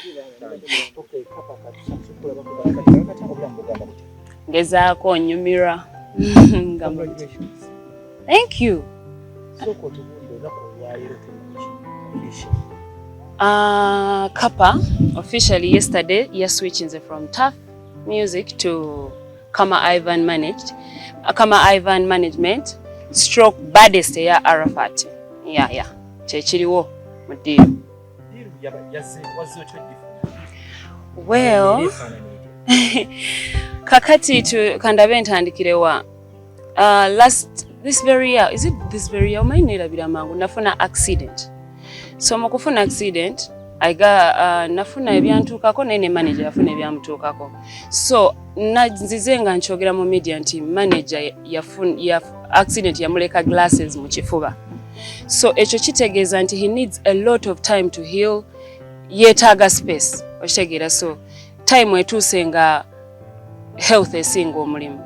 Okay, Kapa, katusobola kati obulamu bugamba butya? Ngezaako nyumirwa. Congratulations. Thank you. Sooka otubuulire, olunaku olwaleero tuli kuki? Kapa officially yesterday yaswitchinze from Tough Music to Kama Ivan managed, Kama Ivan Management stroke Baddest eya Arafat. Yeah, kyekiriwo mu deal. Deal yazze, wazze otya ogifuna? Well, kakati tu kandabe ntandikirewa. Last this very year, is it this very year? Omanyi neerabira mangu. Nafuna accident, so mu kufuna accident aiga nafuna ebyantuukako, naye ne manager yafuna ebyamutuukako. So nzize nga nkyogera mu media nti manager accident yamuleka glasses mu kifuba, so ekyo kitegeeza nti he needs a lot of time to heal, yeetaaga space, okitegeera? So time etuuse nga health esinga omulimu,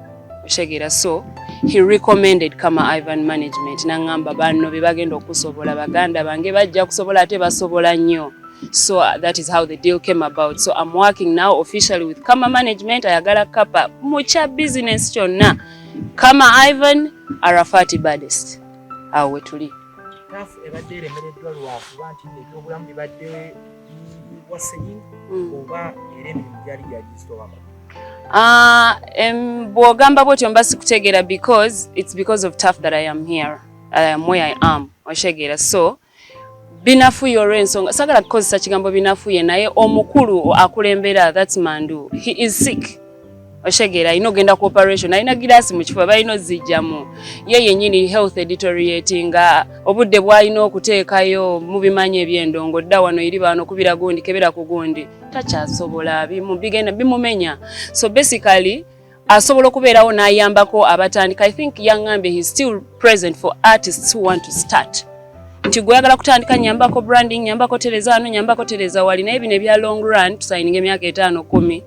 okitegeera? So he recommended Kama Ivan Management, naŋŋamba banno be bagenda okusobola, baganda bange bajja kusobola, ate basobola nnyo. So that is how the deal came about. So I'm working now officially with Kama Management. Ayagala Kapa mukya business kyonna, Kama Ivan, Arafati Baddest, awo we tuli. Tuff ebadde eremereddwa lwakuba nti ebyobulamu bibadde wasenying oba era emirimu gyali gyagizitowako? Bw'ogamba bwotyo mba sikutegeera, because it's because of Tough that I am here, I am where I am, okitegeera? So binafuye olw'ensonga, sagala kukozesa kigambo binafuye, naye omukulu akulembera, that's Mandu, he is sick, okitegeera? Alina ogenda ku operation, alina giraasi mu kifuba, balina ozijjamu. Ye yennyini health deteriorating, obudde bw'alina okuteekayo mubimanyi ebyendongo, dda wano eri bano kubira gundi, kebera ku gundi, takyasobola, bigenda bimumenya. So basically asobola okubeerawo n'ayambako abatandika. I think yaŋŋambye he is still present for artists who want to start, nti gweyagala kutandika, nyambako branding, nyambako tereza wano, nyambako tereza wali, naye bino ebya long run, tusayininga emyaka 5, 10,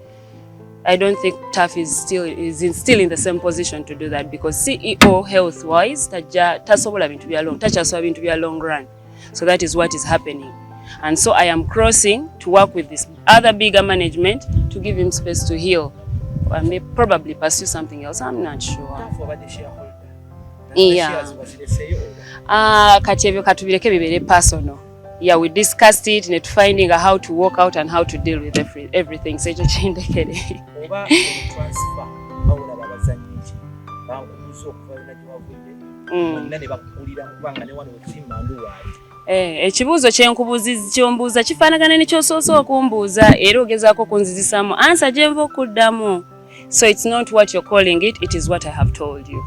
I don't think Tuff is still in the same position to do that, because CEO health wise tajja tasobola bintu bya long, takyasobola bintu bya long run. So that is what is happening, and so I am crossing to work with this other bigger management to give him space to heal and may probably pursue something else. I'm not sure. Tuff obadde shareholder? Yeah. Shares wazireseeyo oba? Ah, kati ebyo katubireke bibeere personal. Yeah, we discussed it ne finding how to work out and how to deal with everything. So ekyo kindekere. Oba transfer bawolaba abazannyi nti bankubuza okuva yona gye wavudde bonna ne bakukulira, kubanga ne wano wetuli Mandu waali. Eh, ekibuuzo kyombuuza kifaanagana ne kyosoose okumbuuza, era ogezaako okunzizisaamu answer gye nva okuddamu. So it's not what you're calling it, it is what I have told you.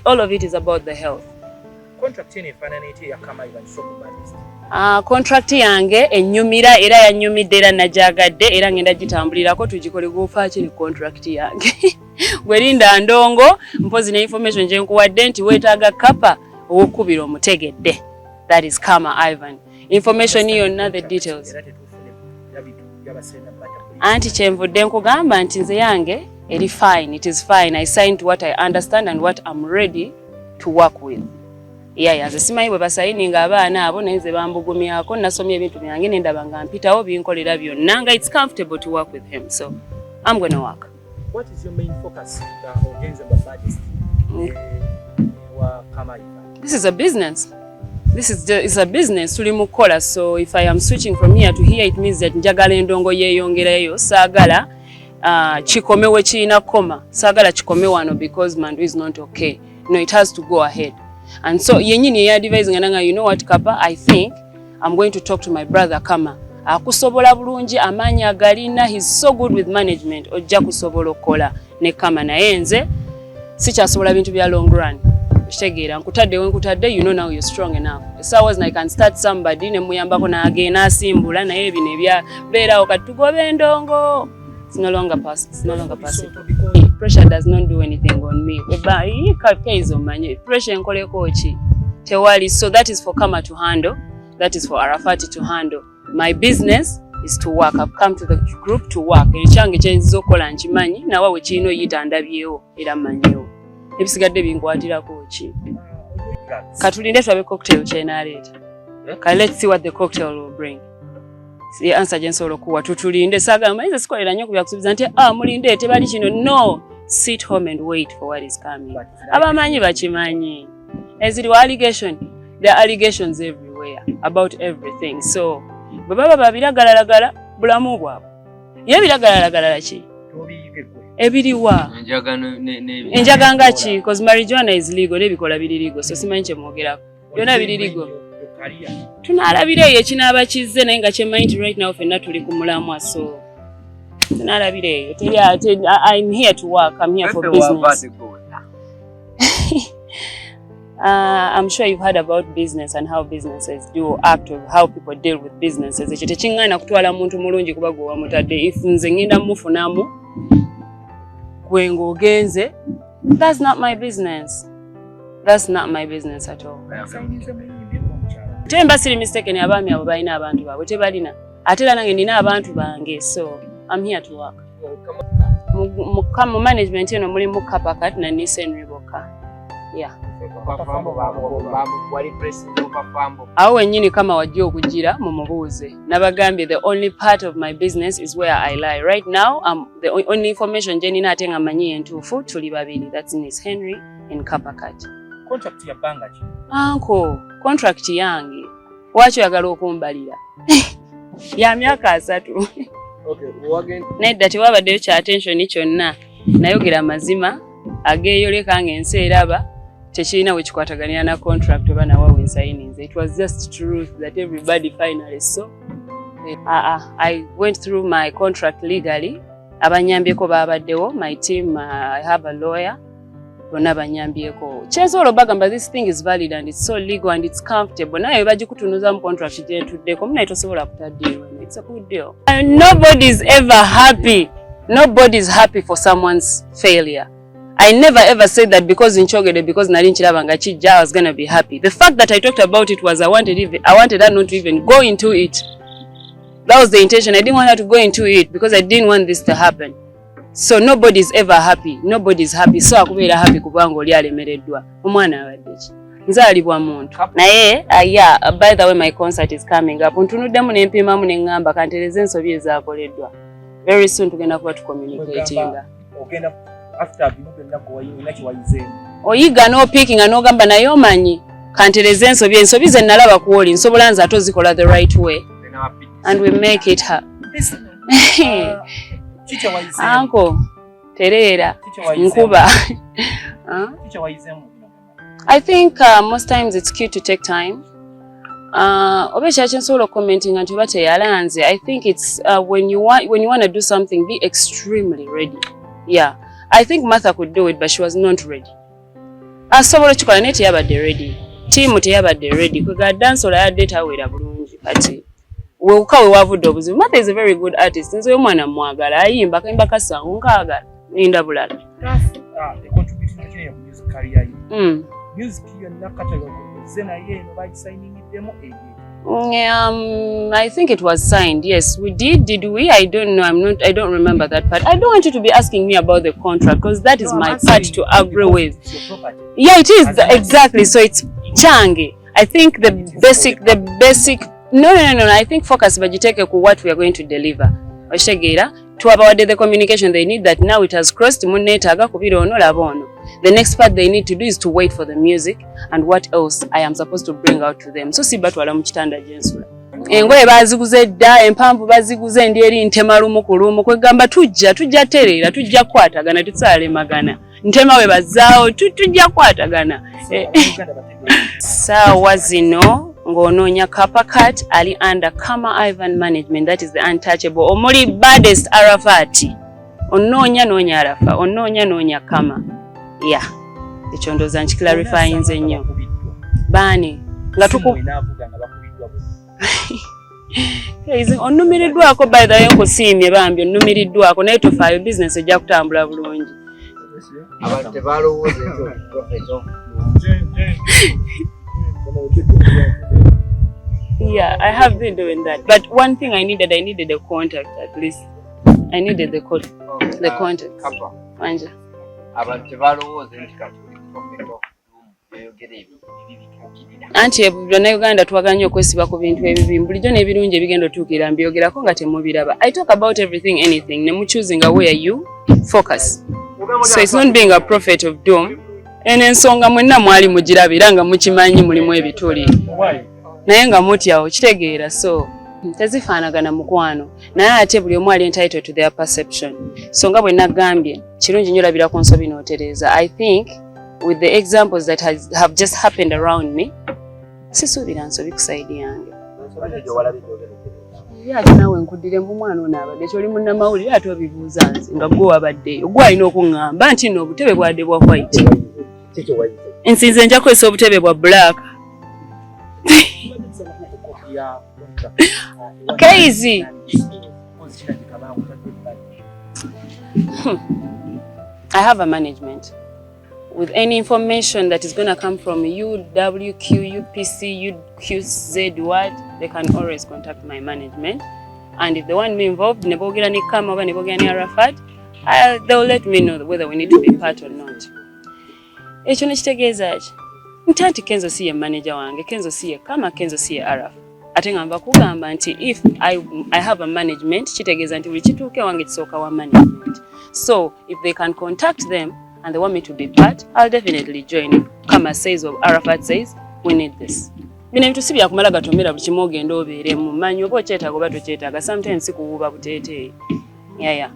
All of it is about the health. Contract eno efaanana etya eya Kama Ivan stroke Baddest? Contract yange ennyumira, era yannyumidde, era najagadde, era ngenda gitambulirako tugikole. Gufa ki ne contract yange? Gwerinda ndongo mpozi ne information gye nkuwadde nti weetaaga Kapa owokubira omutegedde. That is Kama Ivan. Information yonna, the details. Era tetufune byabasenda bata. Anti kyenvudde nkugamba nti nze yange eri fine, it is fine. I signed what I understand and what I'm ready to work with. Yeah, nze simanyi bwe basayininga abaana abo, naye nze bambugumyako, nasomye ebintu byange ne ndaba nga mpitawo binkolera byonna, nga it's comfortable to work with him, so I'm gonna work. What is your main focus nga ogenze mu Baddest wa Kama Ivan? This is a business. This is the, it's a business tuli mu kukola. So if I am switching from here to here, it means that njagala endongo yeeyongerayo, saagala kikome we kirina kukoma, saagala kikome wano because Mandu is not okay. No, it has to go ahead. And so yenyini eya nga nanga, "You know what, Kapa, I think I'm going to talk to my brother Kama, akusobola bulungi, amaanyi agalina, he's so good with management, ojja kusobola okukola ne Kama, naye nze sikyasobola bintu bya long run, okitegeera? Nkutadde we nkutadde, you know now you're strong enough. Essaawa zino I can start somebody ne muyambako n'agenda asimbula, naye bino ebya beerawo kati tugobe endongo, it's no longer possible." Pressure does not do anything on me. Keizo omanye pressure enkoleko ki? Tewali. So that is for Kama to handle, that is for Arafati to handle. My business is to work. I've come to the group to work. Ekyange kyenziza okukola nkimanyi, nawa we kirina oyita ndabyewo era mmanyiwo, ebisigadde binkwatirako ki? Katulinde tulabe cocktail kyenaaleeta. Kale, let's see what the cocktail will bring. Ye answer gye nsobola okuwa. Tutulinde, saagala manyiza sikolera nnyo ku byakusuubiza nti ah, mulinde tebali kino. No, sit home and wait for what is coming. Abamanyi bakimanyi. Eziriwo allegation, there are allegations everywhere about everything. So bwe baba babiragalalagala, bulamu bwabwe. Ye biragalalagala ki ebiriwa? Enjaga nga ki? Cause marijuana is legal, n'ebikola biri legal, so simanyi kyemwogerako. Byonna biri legal. Tunaalabira eyo ekinaaba kizze, naye nga kyemmanyi nti right now ffenna tuli ku mulamwa, so tunaalabira eyo. I'm here to work, I'm here for business. I'm sure you've heard about business and how businesses do act or how people deal with businesses. Ekyo tekiŋŋaana kutwala muntu mulungi kuba gwe wamutadde. If nze ŋŋenda mufunamu gwe ng'ogenze, that's not my business. That's not my business at all. Ate mba siri mistaken, abaami abo balina abantu baabwe, tebalina? Ate era nange nina abantu bange, so I'm here to work. Mu management eno mulimu Kapa Cat na Nince Henry bokka. Yeah. Awo wennyini kama wajja okugira mumubuuze. Nabagambye, the only part of my business is where I lie right now. The only information gye nina ate nga manyi entuufu, tuli babiri, that's Nince Henry and Kapa Cat. Contract ya bbanga ki? Anko contract yange waki oyagala okumbalira ya myaka 30. Nedda, tewabaddeyo kya attention kyonna. Nayogera amazima ageeyoleka ng'ensi eraba. Tekirina we kikwataganira na contract oba nawa wensayininze. It was just truth that everybody finally saw. I went through my contract legally. Abanyambyeko babaddewo, my team, I have a lawyer, bonna banyambyeko. Kyensobola obagamba, this thing is valid and it's so legal and it's comfortable. Naye bagikutunuza mu contract gyentuddeko, munaye tosobola kutaddiiwa. It's a good deal. And nobody's ever happy, nobody's happy for someone's failure. I never ever said that because nkyogedde, because nali nkiraba nga kijja, I was gonna be happy. The fact that I talked about it was I wanted her not to even go into it. That was the intention. I didn't want her to go into it because I didn't want this to happen. So nobody's ever happy. Nobody's happy. So akubeera happy kubanga oli alemereddwa. Omwana abadde ki? Nzaalibwa muntu. Naye yeah, by the way, my concert is coming up. Ntunuddemu ne mpimamu ne ŋŋamba kantereze ensobi ezaakoleddwa. Very soon tugenda kuba tucommunicatinga. Ogenda after bino byonna gwe olina kye wayizeemu? Oyiga n'opiikinga n'ogamba, naye omanyi kantereze ensobi ze nalaba ku oli, nsobola nze ate ozikola the right way and we make it ha Ki kye wayizeemu? Anko tereera. Ki kye wayizeemu? Nkuba. Huh? Ki kye wayizeemu mu bino byonna? I think most times it's cute to take time. Oba ekirala kyensobola okucommentinga nti oba teyalanze, I think it's when you want to do something, be extremely ready. Yeah, I think Martha could do it, but she was not ready. Asobola okikola naye teyabadde ready, tiimu teyabadde ready. Kwega dansola yadde tawera bulungi, kati wewuka we wavudde obuzibu. Martha is a very good artist. Nze omwana mwagala, ayimba kayimba kasangu, nkaagala, ninda bulala. Econtribution kinene ku music career yo. Music yonna catalog ozze naye eno bagisayiningiddemu eyo? I think it was signed. Yes, we did. Did we? I don't know. I'm not. I don't remember that part. I don't want you to be asking me about the contract because that is No, I'm my asking part to agree because with. it's your property. Yeah, it is As an exactly. So it's change. I think the basic. No. I think focus bagiteke ku what we are going to deliver. Oshegera twabawadde the communication they need, that now it has crossed, munneetaaga kubira ono laba ono. The next part they need to do is to wait for the music and what else I am supposed to bring out to them. So si batwala mu kitanda gyensula. Engoye baziguze dda, empanvu baziguze, ndi eri ntema lumu ku lumu. Kwegamba tujja tereera, tujja kukwatagana, tusalemagana. Ntema we bazzaawo, tujja kukwatagana. Abannayuganda bategeera. Saawa zino ng'onoonya Kapa Cat, ali under Kama Ivan Management, that is the untouchable omuli baddest Arafat. Onoonya noonya Arafa, onoonya noonya Kama. Yeah, ekyo ndowooza nkiclarifyinze nnyo. Bakubiddwa. Baani nga tuku Simu enaavuga nga bakubiddwa bonna. Guys, onnumiriddwako, by the way, nkusiimye bambi, onnumiriddwako, naye tofaayo, business ejja kutambula bulungi. Abantu tebalowooza nti oli prophet of Yeah, I have been doing that, but one thing I needed a contact at least. I needed the contact. Kapa. Wanja. Abantu tebalowooza nti kati oli prophet of doom. Oyogera ebyo ebibi bituukirira. Anti Bannayuganda twagala nnyo okwesiba ku bintu ebibi. Bulijjo n'ebirungi ebigenda otuukirira mbyogerako nga temubiraba. I talk about everything, anything, ne muchoosinga where you focus. So it's not being a prophet of doom. Eno ensonga mwenna mwali mugiraba era nga mukimanyi mulimu ebituli, naye nga mutyawo kitegeera. So tezifaanagana, mukwano, naye ate buli omu ali entitled to their perception. So nga bwe nagambye, kirungi nnyo olabira ku nsobi n'otereeza. I think with the examples that have just happened around me, sisuubira nsobi ku side yange. Ensobi gy'owalabye gy'ogenda otereeza. Ye ate naawe nkuddire mu mwana ono abadde kyoli munnamawulire, ate obibuuza nze nga gwe wabaddeeyo. Gwe alina okuŋŋamba nti nno obutebe bwadde bwa white. Ki kyewayize? Nsinze nja kukozesa obutebe bwa black. Kopi ya contract. Crazy. Kirabika bakutadde ebbali. I have a management. With any information that is going to come from UWQ, UPC, UQZ, what, they can always contact my management. And if they want me involved, ne boogera ne Kama oba ne boogera ne Arafat, they will let me know whether we need to be part or not. Ekyo nekitegeeza ki? Nti anti Kenzo si ye manager wange, Kenzo si ye Kama, Kenzo si ye Araf. Ate nga nva kugamba nti if I have a management, kitegeeza nti buli kituuka ewange kisooka wa management. So if they can contact them and they want me to be part, I'll definitely join. If Kama says or Arafat says, "We need this." Bino ebintu si byakumala gatomera buli kimu ogenda obeeremu. Manyi oba okyetaaga oba tokyetaaga. Sometimes si kuwuuba buteeteeyi. Yeah.